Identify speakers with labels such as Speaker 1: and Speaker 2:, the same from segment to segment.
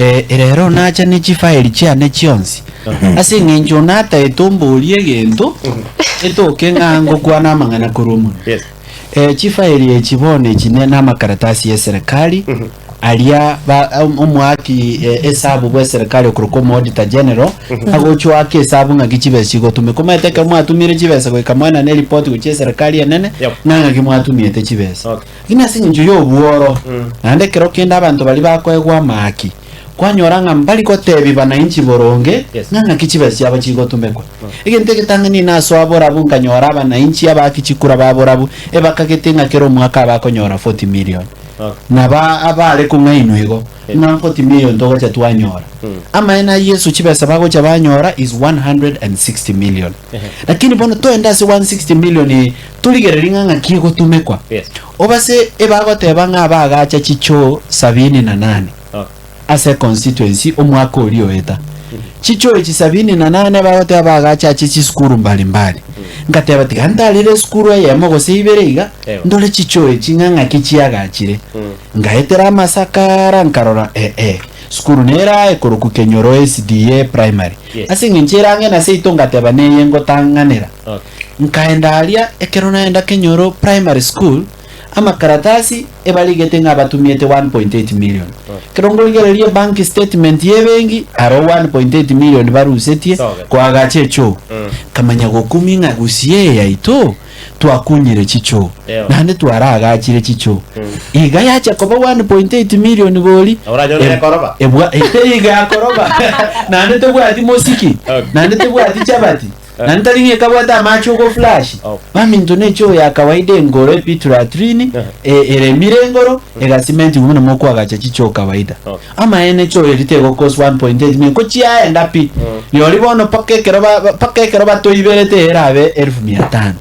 Speaker 1: Eh, rero nacha ne chifaili chiane chionsi ase eng'encho nataete omborie egento etoke ng'a ngokwana amang'ana korwa omonwa.
Speaker 2: Yes.
Speaker 1: Eh, chifaili echi bono echi ne namakaratasi y'eserekari aria ba om- omoaki eh, esabu bw'eserekari okorokwa omo auditor general agochoaka esabu ng'aki chibesa chigotumeka omanyete ekero mwatumire chibesa goika moenane eripoti gochia eserekari enene
Speaker 2: Yep.
Speaker 1: ng'a ng'aki mwatumiete chibesa.
Speaker 2: Okay.
Speaker 1: Lakini ase eng'encho y'obworo, naende ekero kende abanto baria bakoegwa amaaki, kwanyora ng'a mbari gotebi bananchi boronge
Speaker 2: Yes.
Speaker 1: ng'a ng'aki chibesa chiabo chigotumekwa. Egento egetang'ani nasoa borabu nkanyora abananchi abaaki chikura ba borabu ebakagete ng'a kera omwaka abakonyora 40 million.
Speaker 2: Okay.
Speaker 1: Naba abare kong'ainwa igo ng'a 40 million togocha twanyora. Amaene a Yeso chibesa bagocha banyora is 160 million. Lakini bono toende ase 160 million eye Torigererie ng'a ng'aki egotumekwa.
Speaker 2: Yes.
Speaker 1: Obase ebagoteba ng'a bagacha chichoo sabini na nane
Speaker 2: Okay.
Speaker 1: ase econstituency omwaka oria oeta. Chichoo echi sabini na nane bagoteba bagacha ache chisukuru mbali mbali. Ngateba tiga ntarere esukuru eyemo gose ibere iga
Speaker 2: Ewa.
Speaker 1: ndore chichoo echi ng'a ng'aki chiagachire. Ngaetera amasakara nkarora eh eh sukuru nere aa ekorokwa Kenyoro SDA Primary.
Speaker 2: Yes.
Speaker 1: Ase eng'encho ere ang'e na seito ngateba neye ngotang'anera.
Speaker 2: Okay.
Speaker 1: Nkaenda aria, ekero naenda Kenyoro Primary School, amakaratasi ebarigete ng'a batumiete 1.8 million. Ekero nkorigereria ebank statement y'ebenki, aro 1.8 million barusetie
Speaker 2: Soge.
Speaker 1: koagacha echoo. Nkamanya gokumia ng'a gusii eye yaito twakunyire chichoo,
Speaker 2: Ewa.
Speaker 1: naende twaraagachire chichoo. Iga yacha koba 1.8 million bori.
Speaker 2: Oranyore
Speaker 1: Eb-
Speaker 2: ekoroba.
Speaker 1: Ebwa, iga yakoroba. Naende tebwati mosiki,
Speaker 2: Okay.
Speaker 1: naende tebwati chabati. Naende tari ng'a ekabwate amache ogoflash. Baminto ne echoo ya kawaida engoro epit latrine eremire engoro egasimenti buna mokoagacha chichoo kawaida. Amaene echoo eria tegocost 1.8 million ko chiaenda pi. Rirorio bono mpaka ekero ba mpaka ekero batoiberete erabe elfu mia tano.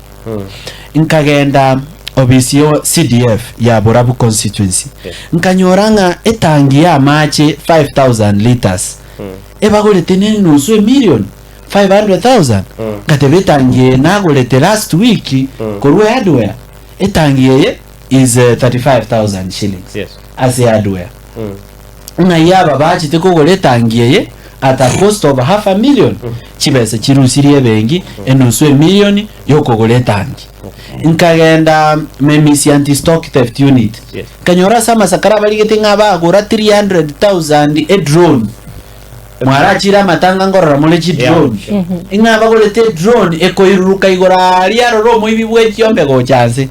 Speaker 1: Nkagenda obisi ya CDF ya Borabu constituency nkanyora ng'a etangi ya amache 5000 litres ebagorete ne enusu emilion. 500,000 ngateba etangi eye nagorete last week korwa ehardware etangi eye is eh, 35000 shillings
Speaker 2: Yes.
Speaker 1: ase hardware ng'ai aba bachete kogora etangi eye at a cost of half a million chibesa chirusirie ebenki enusu emilioni yokogora etangi nkagenda memisi anti stock theft unit
Speaker 2: Yes.
Speaker 1: nkanyora ase amasakara abarigete ng'a bagora 300000 edrone Mwarachire amatanga nkorora more chidrone. Ing'a bagorete edrone ekoiruruka igoro aria arore omoibi bwe chiombe gocha nse.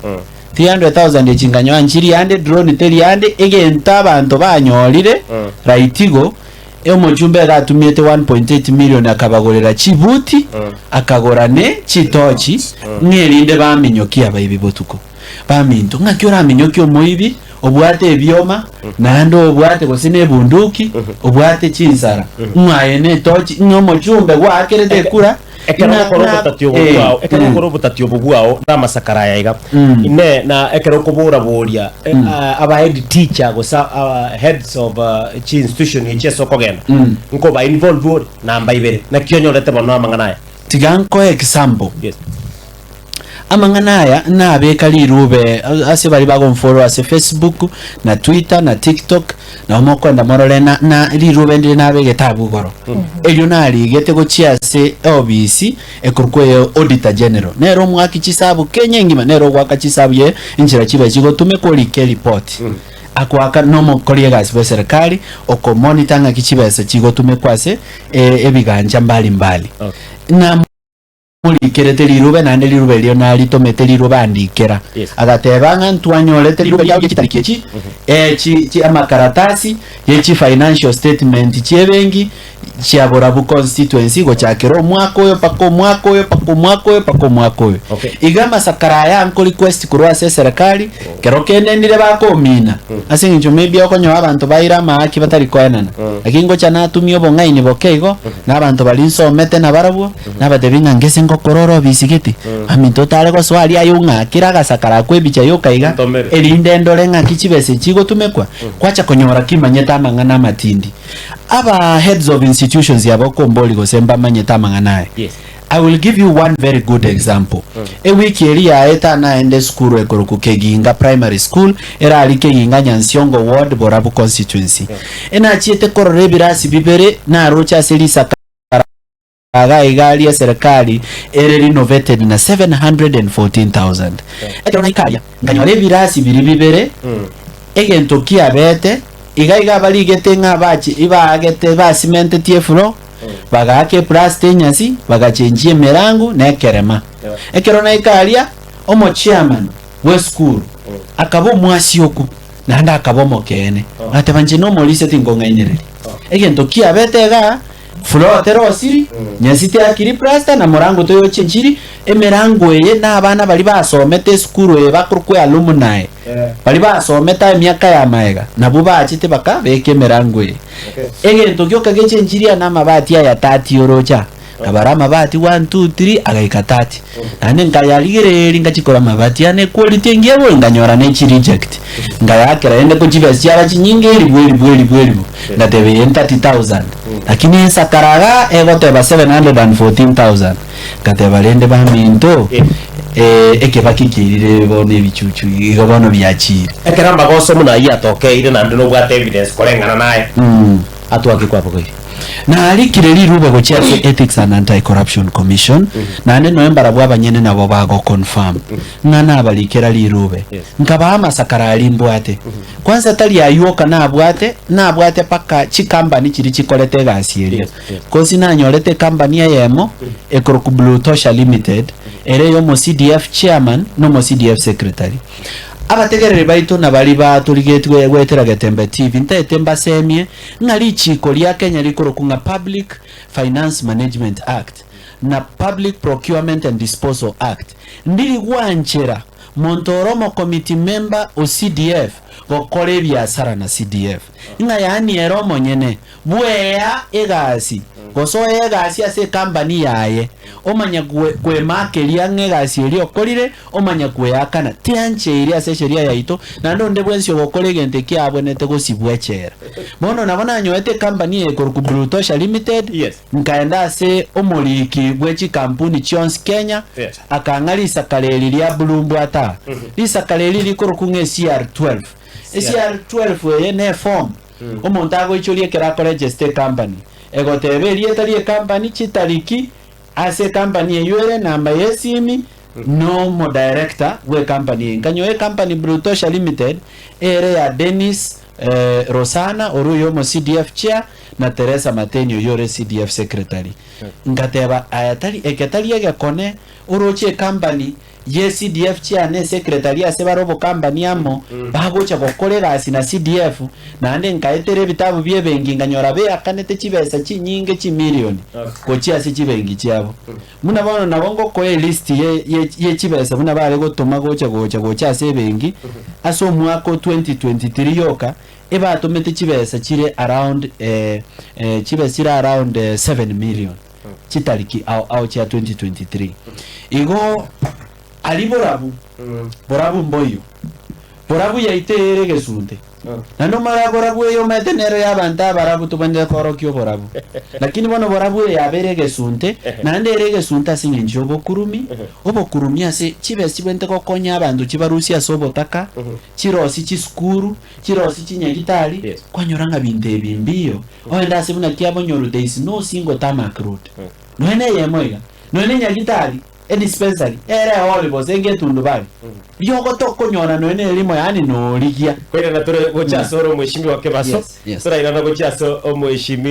Speaker 1: 300,000 echi nkanyoa nchiri ande drone teri ande egento abanto banyorire right igo omochumba iga atumiete 1.8 million akabagorera chibuti akagora ne chitochi ng'a erinde baminyokie abaibi botuko. Baminto, ng'aki oraminyokie omoibi obwate ebioma, naende obwate gose nebunduki, obwate chinsara, ng'a aye netochi, ng'a omochumbe gwaakerete ekura,
Speaker 2: Ekero
Speaker 1: ng'a-
Speaker 2: okora
Speaker 1: ng'a-
Speaker 2: obotati obo
Speaker 1: eh,
Speaker 2: bwao, ekero
Speaker 1: mm.
Speaker 2: okora obotati obo bwao na amasakara aya iga,
Speaker 1: Mm.
Speaker 2: ine na ekero okobora-boria eh, ah, aba head teacher gose ah, heads of ah, chi institution echi ase okogenda,
Speaker 1: Mm.
Speaker 2: nkoba involve ore namba ibere, naki onyorete bono amang'ana aya?
Speaker 1: Tiga nkoe example.
Speaker 2: Yes.
Speaker 1: Amang'ana aya nabeka rirube ase baria bagomfollow ase Facebook, na Twitter, na TikTok, nabo mokoenda morore na na rirube ndire nabegete abwo igoro. Erio narigete gochia ase eobisi ekorokwa eye Auditor General. Nere omwaki chisabu Kenya engima, nere ogoaka chisabu ye enchera chibe chigotumekwa orike eripoti. Akoaka nomokori egasi bwe serikali okomonitor ng'aki chibesa chigotumekwa ase ebigancha mbali mbali. Na Namorikerete rirube, naende rirube erio naritomete rirube andikera.
Speaker 2: Yes.
Speaker 1: Agateba ng'a ntwanyorete rirube riao rie chitariki echi, eh, chi, chi amakaratasi ye chi financial statement chi'ebenki chia Borabu constituency gochakera omwaka oyo mpaka omwaka oyo mpaka omwaka oyo mpaka omwaka oyo.
Speaker 2: Okay.
Speaker 1: Iga amasakara aya nko request korwa ase eserekari, kero kende ndire bakomina, ase eng'encho maybe okonyora abanto baire amaaki batari koenana. Lakini ngocha natumia obong'aini boke igo, na abanto baria nsomete nabarabwo, Nabatebi ng'a ngese ngokora ore obisi gete, aminto otare gosoa aria aye ong'akere agasakara akwo ebicha yoka iga,
Speaker 2: Ntomere.
Speaker 1: erinde ndore ng'aki chibesa echi chigotumekwa, kwacha konyora kimanyete amang'ana amatindi. Aba heads of institutions aba okombori gose mbamanyete amang'ana aya.
Speaker 2: Yes.
Speaker 1: I will give you one very good example. Ewiki eria yaeta naende esukuru ekorokwa Keginga Primary School ere aria Keginga Nyansiongo Ward Borabu Constituency. Enachiete korora ebirasi bibere naroche ase risakara iga iga aria eserekari ere renovated na 714,000. Ekero naika aria nkanyora ebirasi biria bibere egento kiabete iga iga abarigete ng'a bachi ibaagete basimentetie efloor Bagaaka eplasta enyasi, bagachenchia emerango na ekerema. Ekero naika aria, omochairman bw'esukuru akaba omwasioku naende akaba omokeene, agateba, Inche nomorisia tinkong'ainereria. Egento kiabete igaa, floor terosiri, nyasi teakiri plasta, na morango toyochenchiri, emerango eye na abana baria basomete esukuru eye bakorokwa alumni, baria basomete emiaka ya magega, nabwo bachete bakabeka emerango eye. Egento gioka gechenchirie namabati aya tati oroche aa. Nkabara amabati one, two, three, agaika tati. Naende nkayarigereria ngachia korora amabati aya ne quality engiya bori nkanyora ne chi reject. Nkayakera rende ko chibesa chiaba chinyinge elifu elifu elifu elifu. Ngateba eye 30,000. Lakini ensakara igaa egoteba 714,000. Ngateba rende baminto, ekebaki kiairire bono ebichuchu igo bono biachiire.
Speaker 2: Ekero amagoso buna ayio atokeire naende nobwate evidence koreng'ana naye, atwake kwabogoirie.
Speaker 1: Narikire rirube gochia ase Ethics and Anti-Corruption Commission, naende noe mbarabwo abanyene nabo bagoconfirm ng'a nabarikera rirube. Nkabaa amasakara aria mbwate. Kwanza tari ayio oka nabwate, nabwate mpaka chicompany chiria chikorete egasi eria. Kosi nanyorete ecompany eyemo ekorokwa Blue Tosha Limited, ere eyomo CDF chairman na omo CDF secretary. Abategereri baito na baria batorigetigwe goetera Getembe TV, ntaete mbasemie ng'a richiiko ria Kenya rikorokwa ng'a Public Finance Management Act na Public Procurement and Disposal Act ndiri gwanchera monto ore omokomiti member o CDF gokora ebiasara na CDF. Ng'a yaani ere omonyene bwea egasi gose oe egasi ase ecompany yaye omanye kwemakeria ng'a egasi eria okorire omanye kweakana tiancheiri ase esheria yaito naende onde bwensi ogokora egento ekio abwenerete gosibwa echela. Bono nabo nanyoete ecompany eye ekorokwa Blue Tosha Limited
Speaker 2: Yes.
Speaker 1: nkaenda ase omoriki bwe chikampuni chionsi Kenya
Speaker 2: Yes.
Speaker 1: akang'a risakara eri ria blue mbwate aa. Risakara eri rikorokwa ng'a CR12. CR12 eye ne eform omonto agoichoria ekero akoregister ecompany, egoteba erieta ri'ecompany, chitariki ase ecompany eyio ere, enamba y'esimi, na omodirector bw'ecompany eye. Nkanyoa ecompany Blue Tosha Limited, ere ya Dennis Rosana, ore oyo omo CDF chair, na Teresa Mateni oyio ore CDF secretary. Ngateba aya tari eke tari egekone, oroche ecompany ye CDF chair ne secretary ase bare obokambani amo bagocha gokora egasi na CDF naende nkaetera ebitabu bie ebenki nkanyora beakanete chibesa chinyinge chimilioni gochia ase chibenki chiabo. Buna bono nabo ngokoa elist ye ye ye chibesa buna bare gotoma gocha gocha gocha ase ebenki ase omwaka o 2023 yoka ebatomete chibesa chire around chibesa chire around 7 million. Chitariki ao ao chia 2023. Igo aria borabu, borabu mboiyo, borabu yaito ere egesunte. Naende omanye borabu eye omanyete nero y'abanto abarabu tobwenerete koorokia oborabu. Lakini bono borabu eye yabeire egesunte, naende ere egesunte ase eng'encho y'obokurumi, obokurumi ase chibesa chibwenerete gokonya abanto chibarusie ase obotaka, chirosie chisukuru, chirosie chinyagitari,
Speaker 2: Yes.
Speaker 1: kwanyora ng'a binto ebi mbiyo. Ogende ase buna kiabonyoru there is no single tarmac road. Nonya na eyemo iga, nonya na enyagitari, edispensary, ere ehall gose egetundubari, riogo tokonyora nonya na erimo yaani norigia.
Speaker 2: Koirana tore gocha ase ore omweshimiwa Kebaso,
Speaker 1: Yes, yes.
Speaker 2: torairana gochia ase omweshimi.